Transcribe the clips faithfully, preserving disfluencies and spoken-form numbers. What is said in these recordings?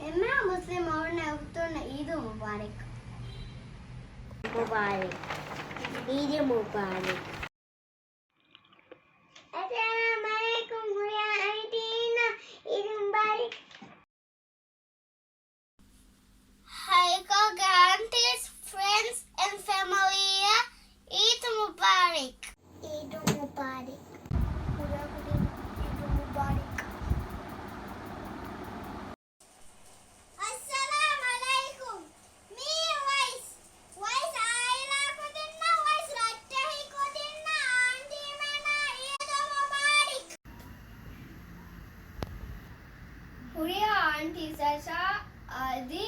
އެންމެހާ މުސްލިމް އަޅުގަނޑުމެން އުޚްތުންނަށް އީދު މުބާރަކް. މުބާރަކް. އީދު މުބާރަކް. އައްސަލާމް ޢަލައިކުމް ހުރިހާ އަންޓީންނަށް އީދު މުބާރަކް. ހައިކަލްގެ އަންޓީސް، ފްރެންޑްސް އެންޑް ފެމިލީއަށް އީދު މުބާރަކް. އީދު މުބާރަކް. ހުރިހާ ކުދިން އީދު މުބާރަކް. އައްސަލާމް ޢަލައިކުމް. މީ ވައިސް، ވައިސް އާއިލާ ކުދިންނަށް، ވައިސް ރައްޓެހި ކުދިންނަށް އާންޓީމެންނަށް އީދު މުބާރަކް. ހުރިހާ އާންޓީސް އަށާ އަދި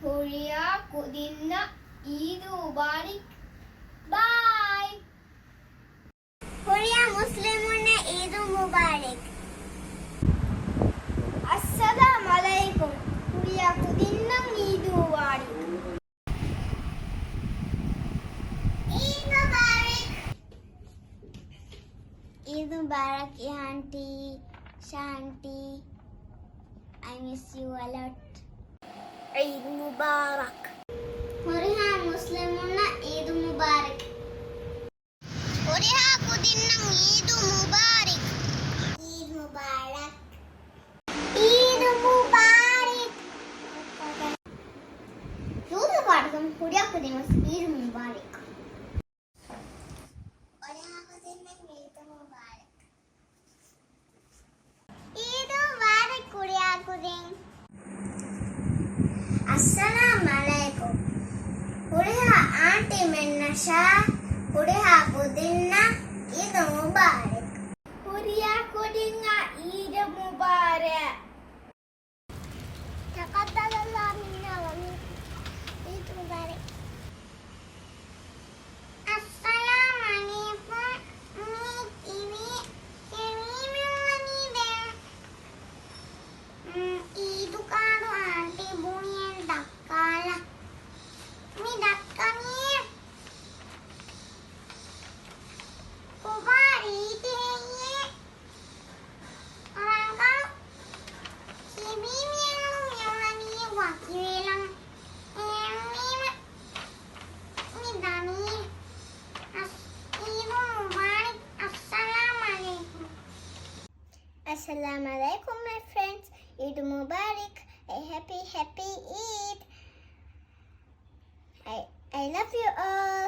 ހުރިހާ ކުދިންނަށް އީދު މުބާރަކް. ބާއި. ހުރިހާ މުސްލިމުންނަށް އީދު މުބާރަކް. އައްސަލާމް ޢަލައިކުމް. ހުރިހާ ކުދިންނަށް އީދު މުބާރަކް. އީދު މުބާރަކް. އީދު މުބާރަކް އާންޓީ، ޝާންޓީ. I miss you a lot. ޢީދު މުބާރަކް. ހުރިހާ މުސްލިމުންނަށް އީދު މުބާރަކް. ހުރިހާ ކުދިންނަށް އީދު މުބާރަކް. ޢީދު މުބާރަކް. ޢީދު މުބާރަކް. ހުރިހާ ކުދިންނަށް ޢީދު މުބާރަކް. ހުރިހާ ކުދިންނަށް ޢީދު މުބާރަކް. ޢީދު މުބާރަކް ހުރިހާ ކުދިން. އައްސަލާމް ޢަލައިކުމް. ހުރިހާ އާންޓީމެންނަށާ ހުރިހާ ކުދިންނަށް ޢީދު މުބާރަކް. ހުރިހާ ކުދިންނަށް ޢީދު މުބާރަކް. تقبل الله منا ومنكم. ޢީދު މުބާރަކް. އައްސަލާމް ޢަލައިކުމް. މީ ކިވީ، ކިވީ މި ވަނީ ދެން. މް، ޢީދު ކާޑު އާންޓީ ބުނިއެއް ދައްކާލަ. މި ދައްކަނީ ކޮބާ ރީތި ހެއްޔޭ؟ ރަނގަޅު. ކިވީ މި އަޅު މި ވަނީ ވަކިވެލަން. އެހެންވީމަ މި ދަނީ. އަސް، ޢީދު މުބާރަކް. އައްސަލާމް ޢަލައިކުމް. އައްސަލާމް ޢަލައިކުމް, my friends. ޢީދު މުބާރަކް. A happy, happy Eid. I, I love you all.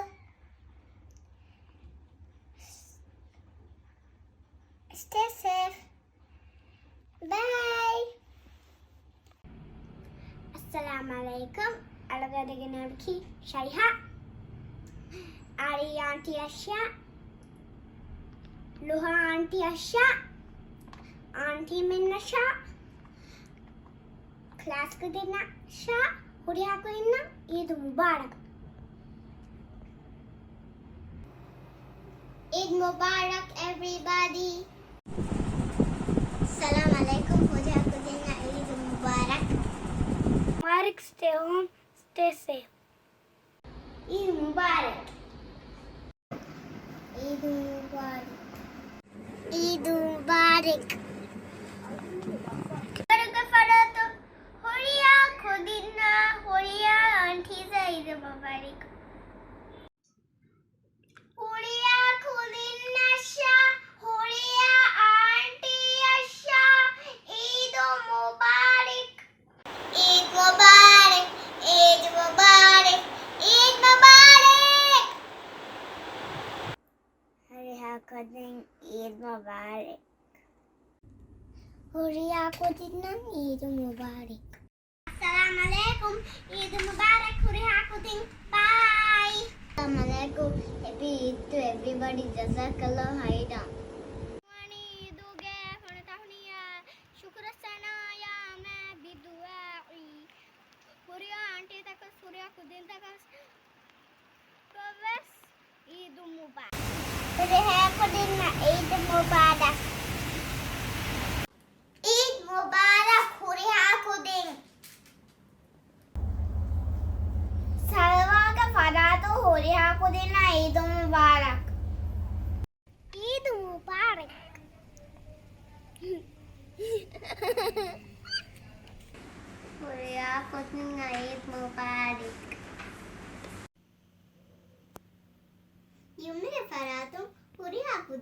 Stay safe. Bye. އައްސަލާމް ޢަލައިކުމް. އަޅުގަނޑުގެ ނަމަކީ ޝައިހާ. އާރީ އާންޓީއަށާ، ލުހާ އާންޓީއަށާ، އާންޓީމެންނަށާ، ކްލާސް ކުދިންނަށާ، ހުރިހާ ކުދިންނަށް ޢީދު މުބާރަކް. ޢީދު މުބާރަކް, everybody. އައްސަލާމް ޢަލައިކުމް. ހުރިހާ ކުދިންނަށް ޢީދު މުބާރަކް. މުބާރަކް. Stay home, stay safe. ޢީދު މުބާރަކް. ޢީދު މުބާރަކް. ޢީދު މުބާރަކް. ވަރުގެ ފަރާތު ހުރިހާ ކުދިންނަށް، ހުރިހާ އާންޓީސް ޢީދު މުބާރަކް. ހުރިހާ ކުދިންނަށާ، ހުރިހާ އާންޓީއަށާ ޢީދު މުބާރަކް. ޢީދު މުބާރަކް، ޢީދު މުބާރަކް، ޢީދު މުބާރަކް. ހުރިހާ ކުދިން ޢީދު މުބާރަކް. ހުރިހާ ކުދިންނަށް ޢީދު މުބާރަކް. އައްސަލާމް ޢަލައިކުމް. ޢީދު މުބާރަކް ހުރިހާ ކުދިން. ބާއި. އައްސަލާމް ޢަލައިކުމް. Happy Eid to everybody. ޖަޒާކަﷲ ޚައިރާ. ވަނީ ޢީދުގެ ފޮނު ތަހުނިޔާ، ޝުކުރު ސަނާޔާ މެ ބިދުޢާއީ. ހުރިހާ އާންޓީތަކަސް، ހުރިހާ ކުދިންތަކަސް ކޮށްވެސް ޢީދު މުބާރަކް. ހުރިހާ ކުދިންނަށް ޢީދު މުބާރަކް. ޢީދު މުބާރަކް ހުރިހާ ކުދިން. ސަލްވާގެ ފަރާތު ހުރިހާ ކުދިންނަށް ޢީދު މުބާރަކް. ޢީދު މުބާރަކް.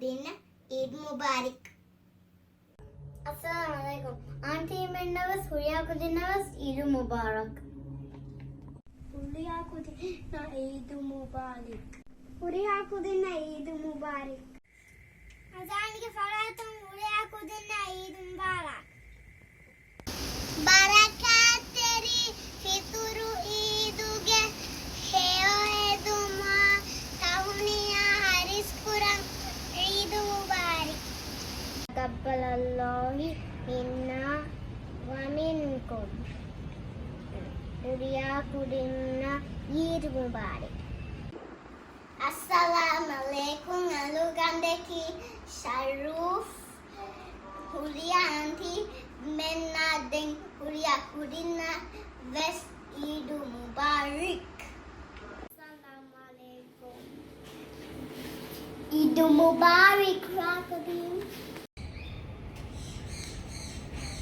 ކުދިންނަށް އީދު މުބާރިކް. އައްސަލާމު ޢަލައިކުމް. އާންޓީމެންނަށް ވެސް ހުރިހާ ކުދިންނަށް ވެސް އީދު މުބާރަކް. ހުރިހާ ކުދިންނަށް އީދު މުބާރިކް. ހުރިހާ ކުދިންނަށް އީދު މުބާރިކް. އަޒާންގެ ފަރާތުން ހުރިހާ ކުދިންނަށް އީދު މުބާރަކް. ބަރަކާތްތެރި ފިޠުރު ޢީދުގެ ހެޔޮ ހެދުމާ ތަހުނިޔާ ހަރިސްކުރަން ޢީދު މުބާރިކް. تقبل الله منا ومنكم. ހުރިހާ ކުދިންނަށް ޢީދު މުބާރިކް. އައްސަލާމު ޢަލައިކުމް އަޅުގަނޑަކީ ޝަރޫފް. ހުރިހާ އާންޓީމެންނަށް ދެން ހުރިހާ ކުދިންނަށް ވެސް ޢީދު މުބާރިކް. އައްސަލާމު ޢަލައިކުމް. ޢީދު މުބާރިކް ހުރިހާ ކުދިން.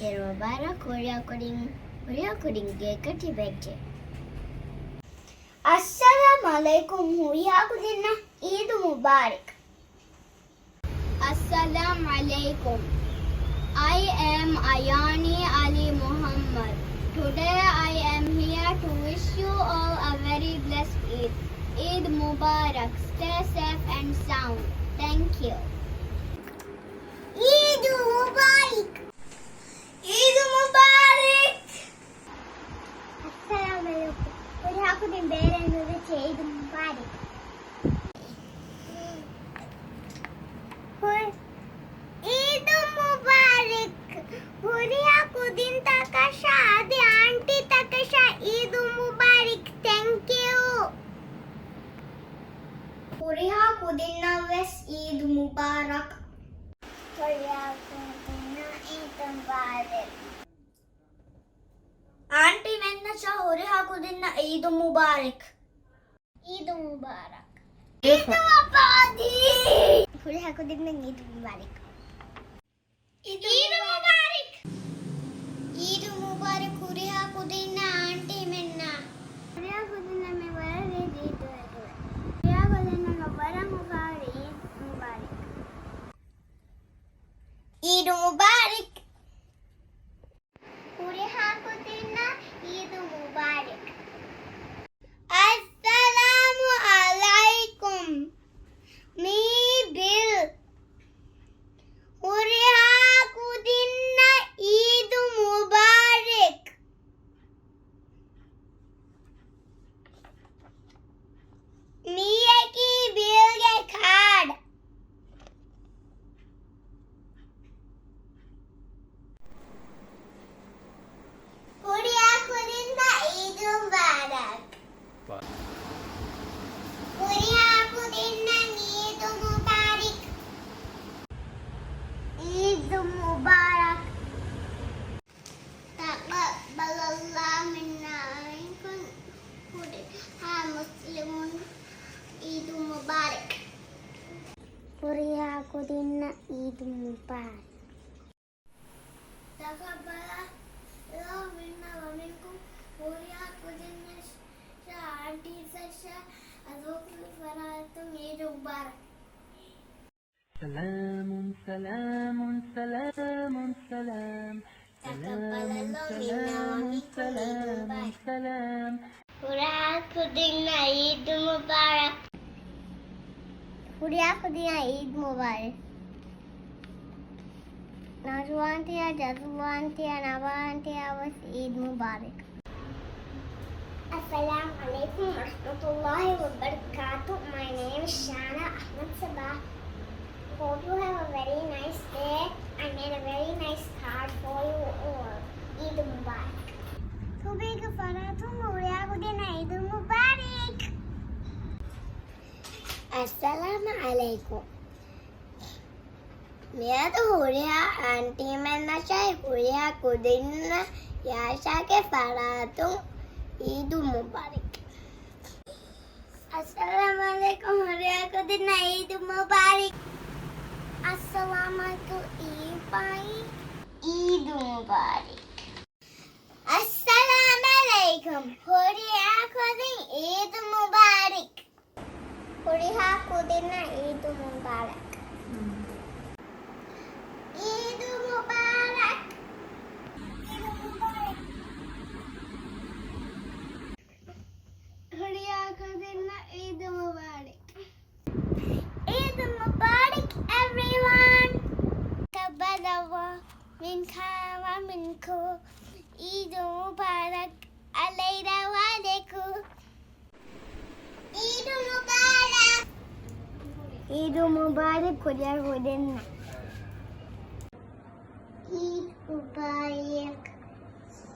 ޢީދު މުބާރަކް ހުރިހާ ކުދިން، ހުރިހާ ކުދިން ކޭކް ކަޓި ބެއްޖެ. އައްސަލާމު ޢަލައިކުމް ހުރިހާ ކުދިންނަށް ޢީދު މުބާރިކް. އައްސަލާމު ޢަލައިކުމް. I am Ayani Ali Muhammad. Today I am here to wish you all a very blessed Eid. Eid Mubarak. Stay safe and sound. Thank you. ޢީދު މުބާރިކް. ޢީދު މުބާރިކް. އައްސަލާމު ޢަލައިކުމް. ހުރިހާ ކުދިން ބޭރަށް ނުވެއްޖެ ޢީދު މުބާރިކް. ހު-، ޢީދު މުބާރިކް. ހުރިހާ ކުދިންތަކަށާ އަދި އާންޓީތަކަށާ ޢީދު މުބާރިކް. ތެންކް ޔޫ. ހުރިހާ ކުދިންނަށް ވެސް ޢީދު މުބާރަކް. ހުރިހާ ކުދިންނަށް ޢީދު މުބާރަކް. އާންޓީމެންނަށާ ހުރިހާ ކުދިންނަށް ޢީދު މުބާރަކް. ޢީދު މުބާރަކް. ޢީދު މުބާރަކް. ހުރިހާ ކުދިންނަށް ޢީދު މުބާރަކް. ޢީދު މުބާރަކް. ޢީދު މުބާރަކް ހުރިހާ ކުދިންނަށް އާންޓީމެންނަށް. ހުރިހާ ކުދިންނަށް މި ވަރަށް ރީތި ޢީދު ހެދުމެއް. ހުރިހާ ކުދިންނަށް ވަރަށް އުފާވެރި ޢީދު މުބާރަކް. ޢީދު މުބާރަކް. ހުރިހާ ކުދިންނަށް ޢީދު މުބާރަކް. އައްސަލާމު ޢަލައިކުމް. މީ ބިލް. ހުރިހާ ކުދިންނަށް ޢީދު މުބާރަކް. މީއަކީ ބިލްގެ ކާޑް. ހުރިހާ ކުދިންނަށް ޢީދު މުބާރަކް. ހުރިހާ ކުދިންނަށް ޢީދު މުބާރަކް. ޢީދު މުބާރަކް. تقبل الله منا ومنكم. ހުރިހާ މުސްލިމުން ޢީދު މުބާރަކް. ހުރިހާ ކުދިންނަށް ޢީދު މުބާރަކް. تقبل الله منا ومنكم. ހުރިހާ ކުދިންނަށާ އާންޓީސްއަށާ އަދުވަކި ފަރާތުން ޢީދު މުބާރަކް. سلام، سلام، سلام، سلام. تقبل الله منا ومنكم عيد مبارك. ހުރިހާ ކުދިންނަށް ޢީދު މުބާރަކް. ހުރިހާ ކުދިންނަށް ޢީދު މުބާރަކް. ނަޒުވާންތިއާ، ޖަޒުވާންތިއާ، ނަވާންތިއާ ވެސް ޢީދު މުބާރަކް. السلام عليكم ورحمة الله وبركاته. My name is Shana Ahmed Sabah. Hope you have a very nice day. I made a very nice card for you all. ޢީދު މުބާރަކް. ތުބީގެ ފަރާތުން ހުރިހާ ކުދިންނަށް ޢީދު މުބާރަކް. އައްސަލާމު ޢަލައިކުމް. މިއަދު ހުރިހާ އާންޓީމެންނަށާއި ހުރިހާ ކުދިންނަށް ޔާޝާގެ ފަރާތުން ޢީދު މުބާރަކް. އައްސަލާމު ޢަލައިކުމް ހުރިހާ ކުދިންނަށް ޢީދު މުބާރަކް. އައްސަލާމު ޢަލައިކުމް އީފާއި ޢީދު މުބާރަކް. އައްސަލާމު ޢަލައިކުމް ހުރިހާ ކުދިން ޢީދު މުބާރަކް. ހުރިހާ ކުދިންނަށް ޢީދު މުބާރަކް. މިންކާ ވަމިންކޯ، ޢީދު މުބާރަކް އަލައިރަ ވާލެކު. ޢީދު މުބާރަކް. ޢީދު މުބާރަކް ކުރިއަށް ހުރިންނަށް. ޢީދު މުބާރަކް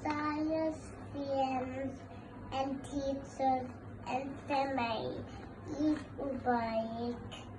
ސައިންސް ފްރެންޑްސް އެންޑް ޓީޗަރސް އެންޑް ފެމިލީ. ޢީދު މުބާރަކް.